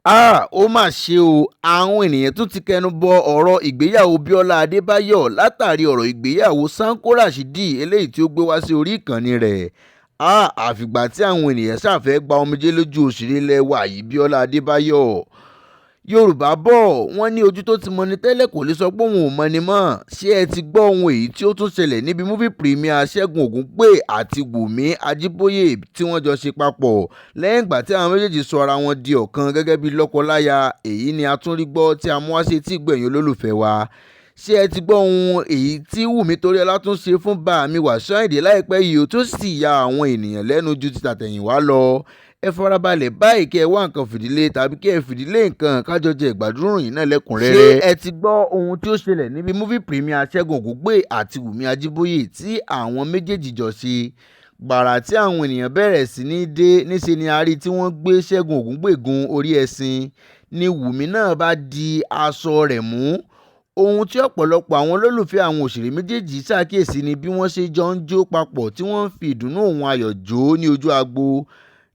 Háà, ó mà ṣe o, àwọn èèyàn tún ti kẹnu bọ ọ̀rọ̀ ìgbéyàwó Bíọ́lá Adébáyò látàrí ọ̀rọ̀ ìgbéyàwó Sanko Rashidi eléyìí tí ó gbé wá sí orí ìkànnì rẹ̀. Háà, àfìgbà tí àwọn ènìyàn ṣáà fẹ́ gba omijé lójú òṣèré ilé wa yìí Bíọ́lá Adébáyò. Yorùbá bò wọ́n ní ojú tó ti mọni tẹ́lẹ̀ kò lè sọ pé òun ò mọni mọ́. Ṣé ẹ ti gbọ́ ohun èyí tí ó tún ṣẹlẹ̀ níbi movie premiere Ṣẹ́gun Ògúngbè àti Wùmí Ajíbóyè tí wọ́n jọ ṣe papọ̀ lẹ́yìn ìgbà tí àwọn méjèèjì sọ ara wọn di ọ̀kan gẹ́gẹ́ bí lọ́kọ-láya? Èyí ni a tún rí gbọ́ tí a mú wá sí etí ìgbẹ̀yìn olólùfẹ́ wa. Ṣé ẹ ti gbọ́ ohun èyí tí Wùmí Toríọlá tún ṣe fún Bàámi Wàsíù Àyìndé láìpẹ́ yìí tó sì ya àwọn ènìyàn lẹ́nu ju ti tàtẹ̀yìnwá lọ? Ẹ farabalẹ̀ báyìí kí ẹ wá nǹkan fìdílé tàbí kí ẹ fìdílé nǹkan kájọ jẹ ìgbádùn ìròyìn náà lẹ́kùnrẹ́rẹ́. Ṣé ẹ ti gbọ́ ohun tí ó ṣẹlẹ̀ níbi movie premiere Ṣẹ́gun Ògúngbè àti Wùmí Ajíbóyè tí àwọn méjèèjì jọ ṣe? Gbàrà tí àwọn ènìyàn bẹ̀rẹ̀ sí ní dé, níṣe ni a rí tí wọ́n gbé Ṣẹ́gun Ògúngbè gun orí ẹṣin, ni Wùmí náà bá di aṣọ rẹ̀ mú. Ohun tí ọ̀pọ̀lọpọ̀ àwọn olólùfẹ́ àwọn òṣèré méjèèjì ṣàkíyèsí ni bí wọ́n ṣe jọ ń jó papọ̀ tí wọ́n ń fi ìdùnnú òun ayọ̀ jó ní ojú agbo.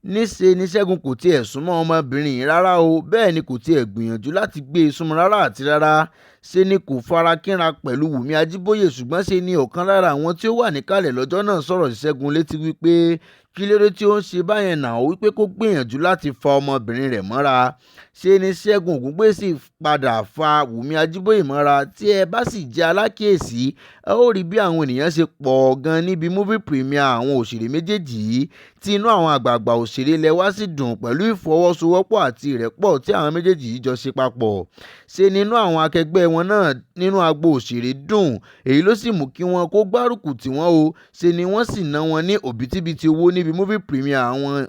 Níṣe ni Ṣẹ́gun kò tiẹ̀ súnmọ́ ọmọbìnrin yìí rárá o, bẹ́ẹ̀ ni kò tiẹ̀ gbìyànjú láti gbé e súnmọ́ rárá àti rárá. Ṣe ni kò fara kínra pẹ̀lú Wùmí Ajíbóyè, ṣùgbọ́n ṣe ni ọ̀kan lára àwọn tí ó wà níkàlẹ̀ lọ́jọ́ náà sọ̀rọ̀ sí Ṣẹ́gun létí wípé kí ló dé tí ó ń ṣe báyẹn náà, wípé kó gbìyànjú láti fa ọmọbìnrin rẹ̀ mọ́ra. Ṣe ni Ṣẹ́gun Ògúngbè sì padà fa Wùmí Ajíbóyè mọ́ra. Tí ẹ bá sì jẹ́ alákìyèsí, ẹ ó rí bí àwọn ènìyàn ṣe pọ̀ gan níbi movie premiere àwọn òṣèré méjèèjì yìí, tí inú àwọn àgbààgbà òṣèré ilẹ̀ wa sì dùn pẹ̀lú ìfọwọ́sowọ́pọ̀ àti ìrẹ́pọ̀ tí àwọn méjèèjì yìí jọ ṣe papọ̀. Ṣe ni inú àwọn akẹgbẹ́ wọn náà nínú agbo òṣèré dùn, èyí ló sì mú kí wọ́n kó gbárùkù tì wọ́n o. Ṣe ni wọ́n sì ná wọn ní òbítíbitì owó níbi movie premiere àwọn.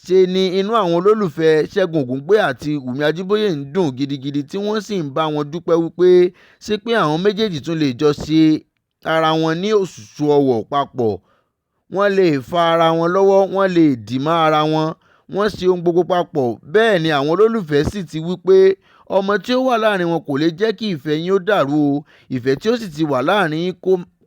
Ṣe ni inú àwọn olólùfẹ́ Ṣẹ́gun Ògúngbè àti Wùmí Ajíbóyè ń dùn gidigidi tí wọ́n sì ń bá wọn dúpẹ́ wípé ṣé pé àwọn méjèèjì tún lè jọ ṣe ara wọn ní òṣùṣù ọwọ̀ papọ̀. Wọ́n lè fa ara wọn lọ́wọ́, wọ́n lè dì mọ́ ara wọn, wọ́n ṣe ohun gbogbo papọ̀. Bẹ́ẹ̀ ni àwọn olólùfẹ́ sì ti wí pé ọmọ tí ó wà láàrin wọn kò lè jẹ́ kí ìfẹ́ yín ó dàrú o, ìfẹ́ tí ó sì ti wà láàrin yín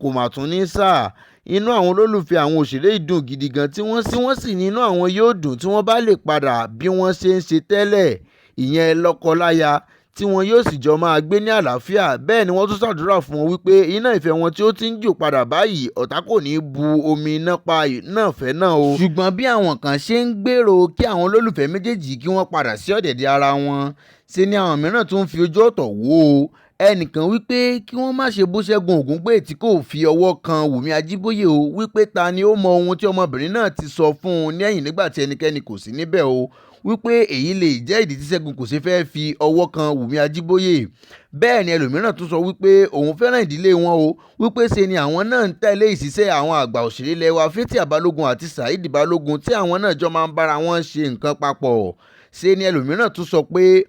kò mà tún ní sà. Inú àwọn olólùfẹ́ àwọn òṣèré yìí dùn gidi gan tí wọ́n sì ní inú àwọn yóò dùn tí wọ́n bá lè padà bí wọ́n ṣe ń ṣe tẹ́lẹ̀, ìyẹn lọ́kọ-láya, tí wọn yóò sì jọ máa gbé ní àlàáfíà. Bẹ́ẹ̀ ni wọ́n tún ṣàdúrà fún wọn wípé iná ìfẹ́ wọn tí ó ti ń jò padà báyìí, ọ̀tá kò ní í bu omi iná pa iná ìfẹ́ náà o. Ṣùgbọ́n bí àwọn kan ṣe ń gbèrò kí àwọn olólùfẹ́ méjèèjì kí wọ́n padà sí ọ̀dẹ̀dẹ̀ ara wọn, ṣe ni àwọn mìíràn tún ń fi ojú ọ̀tọ̀ wò ó. Ẹnìkan wípé kí wọ́n má ṣe bú Ṣẹ́gun Ògúngbè tí kò fi ọwọ́ kan Wùmí Ajíbóyè o, wípé ta ni ó mọ ohun tí ọmọbìnrin náà ti sọ fún un ní ẹ̀yìn nígbà tí ẹnikẹ́ni kò sí níbẹ̀ o, wípé èyí lè jẹ́ ìdí tí Ṣẹ́gun kò ṣe fẹ́ fi ọwọ́ kan Wùmí Ajíbóyè. Bẹ́ẹ̀ ni ẹlòmíràn tún sọ wípé òun fẹ́ràn ìdílé wọn o, wípé ṣe ni àwọn náà ń tẹ̀lé ìṣiṣẹ́ àwọn àgbà òṣèré ilẹ̀ wa Fathia Balogun àti Saheed Balogun tí àwọn náà jọ máa ń bára wọn ṣe nǹkan papọ̀. Ṣe ni ẹlòmíràn tún sọ pé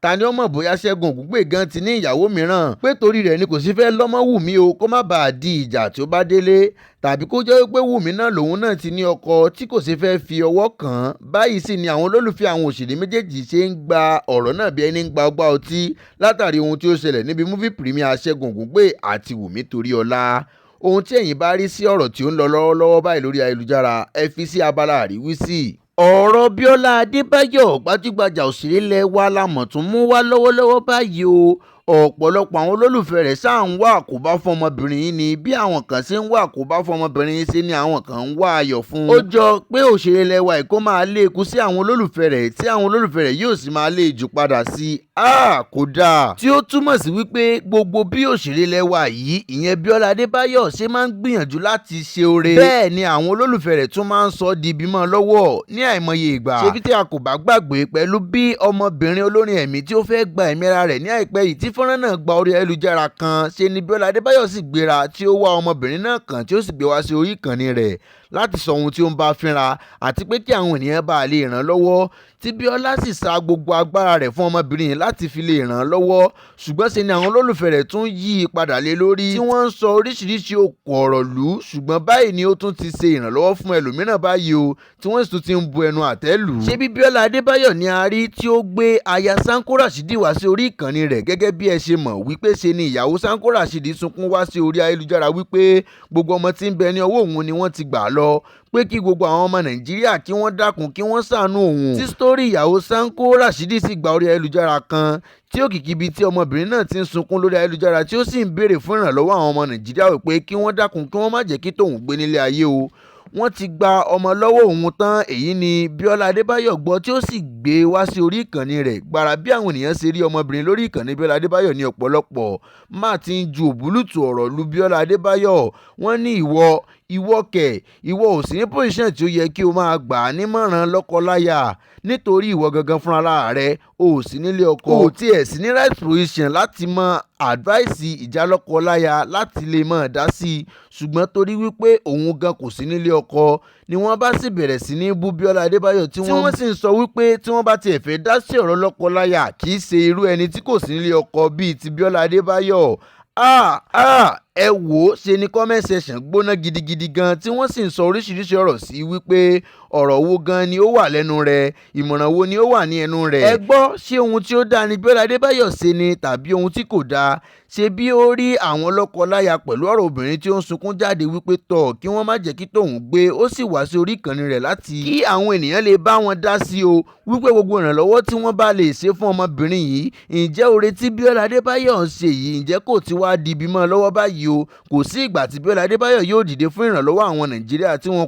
ta ni ó mọ̀ bóyá Ṣẹ́gun Ògúngbè gan ti ní ìyàwó mìíràn, pé torí rẹ̀ ni kò sì fẹ́ lọ́mọ Wùmí o, kó má bàa di ìjà tí ó bá délé, tàbí kó jẹ́ wípé Wùmí náà lòun náà ti ní ọkọ tí kò sì fẹ́ fi ọwọ́ kàn án. Báyìí sì ni àwọn olólùfẹ́ àwọn òṣèré méjèèjì ṣe ń gba ọ̀rọ̀ náà bí ẹni ń gba ọgbà ọtí látàrí ohun tí ó ṣẹlẹ̀ níbi movie premiere Ṣẹ́gun Ògúngbè àti Wùmí Toríọlá. Ohun tí ẹ̀yin bá rí sí ọ̀rọ̀ tí ó ń lọ lọ́wọ́lọ́wọ́ báyìí lórí ayélujára, ẹ fi sí abala àríwísí. Ọ̀rọ̀ Bíọ́lá Adébáyò gbajúgbajà òṣèré ilẹ̀ wa la mọ̀ tún mú wá lọ́wọ́lọ́wọ́ báyìí o. Ọ̀pọ̀lọpọ̀ àwọn olólùfẹ́ rẹ̀ ṣáà ń wá àkóbá fún ọmọbìnrin yìí ni. Bí àwọn kan ṣe ń wá àkóbá fún ọmọbìnrin yìí, ṣe ni àwọn kan ń wá ayọ̀ fún un. Ó jọ pé òṣèré ilẹ̀ wa yìí kó máa lé eku sí àwọn olólùfẹ́ rẹ̀, tí àwọn olólùfẹ́ rẹ̀ yóò sì máa lé ejò padà sí i. Háà, kò dáa. Tí ó túmọ̀ sí wípé gbogbo bí òṣèré ilẹ̀ wa yìí, ìyẹn Bíọ́lá Adébáyò, ṣe máa ń gbìyànjú láti ṣe oore, bẹ́ẹ̀ ni àwọn olólùfẹ́ rẹ̀ tún máa ń sọ di bímọ lọ́wọ́ ní àìmọye ìgbà. Ṣebí tí a kò bá gbàgbé pẹ̀lú bí ọmọbìnrin olórin ẹ̀mí tí ó fẹ́ gba ẹ̀mí ara rẹ̀ ní àìpẹ́ yìí tí fọ́nrán náà gba orí ayélujára kan, ṣe ni Bíọ́lá Adébáyò sì gbéra tí ó wá ọmọbìnrin náà kàn tí ó sì gbé wá sí orí ìkànnì rẹ̀ láti sọ ohun tí ó ń bá fínra àti pé kí àwọn ènìyàn bá lè ràn án lọ́wọ́, tí Bíọ́lá sì sa gbogbo agbára rẹ̀ fún ọmọbìnrin yìí láti fi lè ràn án lọ́wọ́. Ṣùgbọ́n ṣe ni àwọn olólùfẹ́ rẹ̀ tún yí i padà lé lórí tí wọ́n ń sọ oríṣiríṣi òkò ọ̀rọ̀ lù ú. Ṣùgbọ́n báyìí ni ó tún ti ṣe ìrànlọ́wọ́ fún ẹlòmíràn báyìí o, tí wọ́n sì tún ti ń bu ẹnu àtẹ́ lù ú. Ṣé bí Bíọ́lá Adébáyò ni a rí tí ó gbé aya Sanko Rashidi wá sí orí ìkànnì rẹ̀? Gẹ́gẹ́ bí ẹ ṣe mọ̀ wípé ṣe ni ìyàwó Sanko Rashidi sunkún wá sí orí ayélujára wípé gbogbo ọmọ tí ń bẹ ní ọwọ́ òun ni wọ́n ti gbà lọ. lọ, pé kí gbogbo àwọn ọmọ Nàìjíríà kí wọ́n dákun, kí wọ́n ṣàánú òun. Tí sítórì ìyàwó Sanko Rashidi sì gba orí ayélujára kan, tí òkìkí ibi tí ọmọbìnrin náà ti ń sunkún lórí ayélujára, tí ó sì ń béèrè fún ìrànlọ́wọ́ àwọn ọmọ Nàìjíríà wípé kí wọ́n dákun, kí wọ́n má jẹ́ kí tòun gbé nílé ayé o, wọ́n ti gba ọmọ lọ́wọ́ òun tán. Èyí ni Bíọ́lá Adébáyọ̀ gbọ́ tí ó sì gbé wá sí orí ìkànnì rẹ̀. Gbàrà bí àwọn ènìyàn ṣe rí ọmọbìnrin lórí ìkànnì Bíọ́lá Adébáyọ̀ ní ọ̀pọ̀lọpọ̀ máa ti ń ju òbúlùtù ọ̀rọ̀ lu Bíọ́lá Adébáyọ̀. Wọ́n ní ìwọ kẹ̀, ìwọ ò sí ní pòsíṣàn tí ó yẹ kí o máa gbà á nímọ̀ràn lọ́kọláya, nítorí ìwọ gangan fúnra rẹ ò sí nílé ọkọ, ò tiẹ̀ sí ní right position láti mọ advice ìjà lọ́kọláya láti lè mọ̀ dá sí i. Ṣùgbọ́n torí wípé òun gan kò sí nílé ọkọ ni wọ́n bá sì bẹ̀rẹ̀ sí ní bú Bíọ́lá Adébáyọ̀, tí wọ́n sì ń sọ wípé tí wọ́n bá tiẹ̀ fẹ́ dá sí ọ̀rọ̀ lọ́kọláya, kì í ṣe irú ẹni tí kò sí nílé ọkọ bíi ti Bíọ́lá Adébáyọ̀. Ẹ wò ó, ṣe ni comment section gbóná gidigidi gan, tí wọ́n sì ń sọ oríṣiríṣi ọ̀rọ̀ sí wípé ọ̀rọ̀ wo gan ni ó wà lẹ́nu rẹ̀, ìmọ̀ràn wo ni ó wà ní ẹnu rẹ̀. Ẹ gbọ́, ṣé ohun tí ó dáa ni Bíọ́lá Adébáyọ̀ ṣe ni tàbí ohun tí kò dáa? Ṣe bí ó rí àwọn lọ́kọ-láya pẹ̀lú ọ̀rọ̀ obìnrin tí ó ń sunkún jáde wípé tọ̀, kí wọ́n má jẹ́ kí tòun gbé, ó sì wá sí orí ìkànnì rẹ̀ láti kí àwọn ènìyàn lè bá wọn dá sí o, wípé gbogbo ìrànlọ́wọ́ tí wọ́n bá lè ṣe fún ọmọbìnrin yìí. Ǹjẹ́ oore tí Bíọ́lá Adébáyọ̀ ń ṣe yìí, ǹjẹ́ kò ti wá di bímọ lọ́wọ́ báyìí o? Kò sí ìgbà tí Bíọ́lá Adébáyọ̀ yóò dìde fún ìrànlọ́wọ́ àwọn Nàìjíríà tí wọn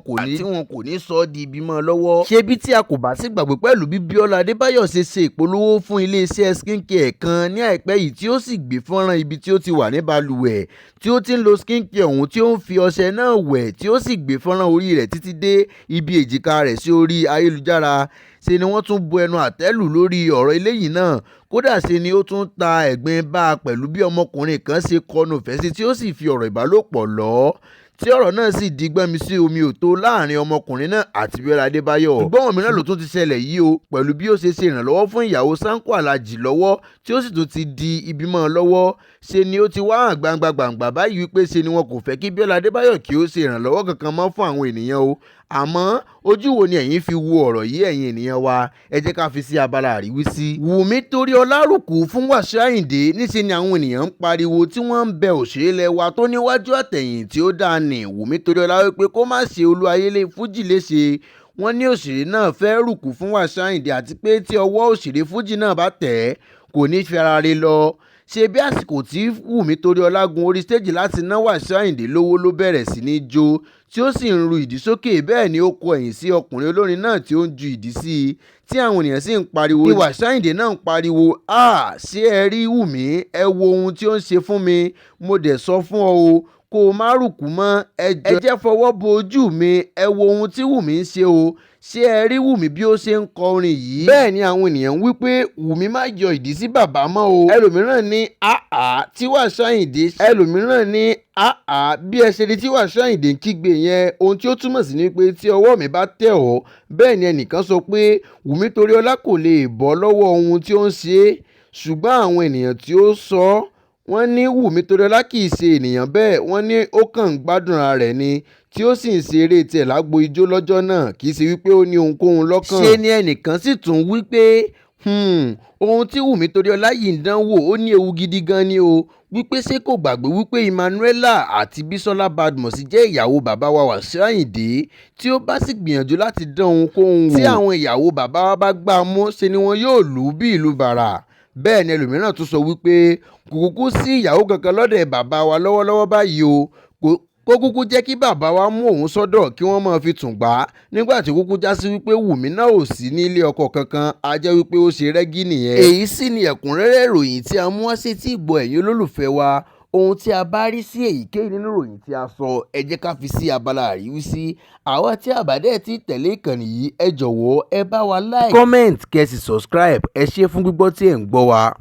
kò ní sọ ọ́ di bímọ lọ́wọ́. Ṣebí tí a kò bá sì gbàgbé pẹ̀lú bí Bíọ́lá Adébáyọ̀ ṣe ṣe ìpolówó fún iléeṣẹ́ skincare kan ní àìpẹ́ yìí, tí ó sì gbé fọ́nrán ibi tí ó ti wà ní balùwẹ̀ tí ó ti ń lo skincare ọ̀hún, tí ó ń fi ọṣẹ náà wẹ̀, tí ó sì gbé fọ́nrán orí rẹ̀ títí dé ibi èjìká rẹ̀ sí orí ayélujára. Ṣe ni wọ́n tún bu ẹnu àtẹ́ lù lórí ọ̀rọ̀ eléyìí náà. Kódà ṣe ni ó tún ta ẹ̀gbin bá a pẹ̀lú bí ọmọkùnrin kan ṣe kọnu ìfẹ́ sí, tí ó sì fi ọ̀rọ̀ ìbálòpọ̀ lọ̀, tí ọ̀rọ̀ náà sì di gbọ́nmi sí omi òtó láàrin ọmọkùnrin náà àti Bíọ́lá Adébáyọ̀. Ṣùgbọ́n òmíràn ló tún ti ṣẹlẹ̀ yìí o, pẹ̀lú bí ó ṣe ṣe ìrànlọ́wọ́ fún ìyàwó Sanko Alhaji lọ́wọ́, tí ó sì tún ti di ibi mọ́ lọ́wọ́. Ṣe ni ó ti wá hàn gbangba gbangba báyìí wípé ṣe ni wọn kò fẹ́ kí Bíọ́lá Adébáyọ̀ kí ó ṣe ìrànlọ́wọ́ kankan mọ́ fún àwọn ènìyàn o. Àmọ́ ojú wo ni ẹ̀yin fi wo ọ̀rọ̀ yìí, ẹ̀yin ènìyàn wa? Ẹ jẹ́ ká fi sí abala àríwísí. Wùmí Toríọlá rùkú fún Wàsíù Àyìndé. Níṣẹ́ ni àwọn ènìyàn ń pariwo tí wọ́n ń bẹ òṣèré ilẹ̀ wa tó níwájú àtẹ̀yìn tí ó dáa ní Wùmí Toríọlá wípé kó má ṣe Olúayélé Fújì léṣe. Wọ́n ní òṣèré náà fẹ́ rùkú fún Wàsíù Àyìndé, àti pé tí ọwọ́ òṣèré Fújì náà bá tẹ̀ ẹ́, kò ní fi ara rẹ̀ lọ. Ṣe bí àsìkò tí Wùmí Toríọlá gun orí stéèjì láti ná Wàsíù Àyìndé lówó ló bẹ̀rẹ̀ sí ní jó, tí ó sì ń ru ìdí sókè. Bẹ́ẹ̀ ni ó kọ ẹ̀yìn sí ọkùnrin olórin náà tí ó ń ju ìdí sí i, tí àwọn ènìyàn sì ń pariwo ní Wàsíù Àyìndé náà ń pariwo, "À, ṣé ẹ rí Wùmí? Ẹ wo ohun tí ó ń ṣe fún mi. Mo dẹ̀ sọ fún ọ o, kó o má rùkú mọ́. Ẹ jẹ́ fọwọ́ bo ojú mi. Ẹ wo ohun tí Wùmí ń ṣe o. Ṣé ẹ rí Wùmí bí ó ṣe ń kọ orin yìí?" Bẹ́ẹ̀ ni àwọn ènìyàn ń wí pé Wùmí má yọ ìdí sí bàbá mọ́ o. Ẹlòmíràn ní àá tí Wàsíù Àyìndé, ẹlòmíràn ní àá bí ẹ ṣe rí tí Wàsíù Àyìndé ń kígbe yẹn, ohun tí ó túmọ̀ sí ni pé tí ọwọ́ mi bá tẹ̀ ọ́. Bẹ́ẹ̀ ni ẹnìkan sọ pé Wùmí Toríọlá kò lè bọ́ lọ́wọ́ ohun tí ó ń ṣe. Ṣùgbọ́n àwọn ènìyàn tí ó sọ, wọ́n ní Wùmí Toríọlá kì í ṣe ènìyàn bẹ́ẹ̀. Wọ́n ní ó kàn ń gbádùn ara rẹ̀ ni, tí ó sì ń ṣe eré tiẹ̀ lágbo ijó lọ́jọ́ náà, kì í ṣe wípé ó ní ohunkóhun lọ́kàn. Ṣe ni ẹnìkan sì tún wí pé ohun tí Wùmí Toríọlá yìí ń dánwò, ó ní ewu gidi gan ni o, wípé ṣé kò gbàgbé wípé Emmanuela àti Bísọ́lá Badmus jẹ́ ìyàwó bàbá wa Wàsíù Àyìndé? Tí ó bá sì gbìyànjú láti dán ohunkóhun wò, tí àwọn ìyàwó bàbá wa bá gbá a mú, ṣe ni wọn yóò lù ú bí ìlú bàrà. Bẹ́ẹ̀ ni ẹlòmíràn tún sọ wípé kò kúkú sí ìyàwó kankan lọ́dẹ̀ bàbá wa lọ́wọ́lọ́wọ́ báyìí o, kó kúkú jẹ́ kí bàbá wa mú òun sọ́dọ̀ kí wọ́n máa fi tùn gbà á, nígbà tí kúkú já sí wípé Wùmí náà ò sí nílé ọkọ kankan, á jẹ́ wípé ó ṣe rẹ́gí nìyẹn. Èyí sì ni ẹ̀kúnrẹ́rẹ́ ìròyìn tí a mú wá sétí ìgbọ́ ẹ̀yin olólùfẹ́ wa. Ohun tí a bá rí sí èyíkéyìí nínú ìròyìn tí a sọ, ẹ jẹ́ ká fi sí abala àríwísí. Àwa tí a bá dẹ̀ ti tẹ̀lé ìkànnì yìí, ẹ jọ̀wọ́ ẹ bá wa like, comment, kẹ́ sì subscribe. Ẹ ṣé fún gbígbọ́ tí ẹ̀ ń gbọ́ wa.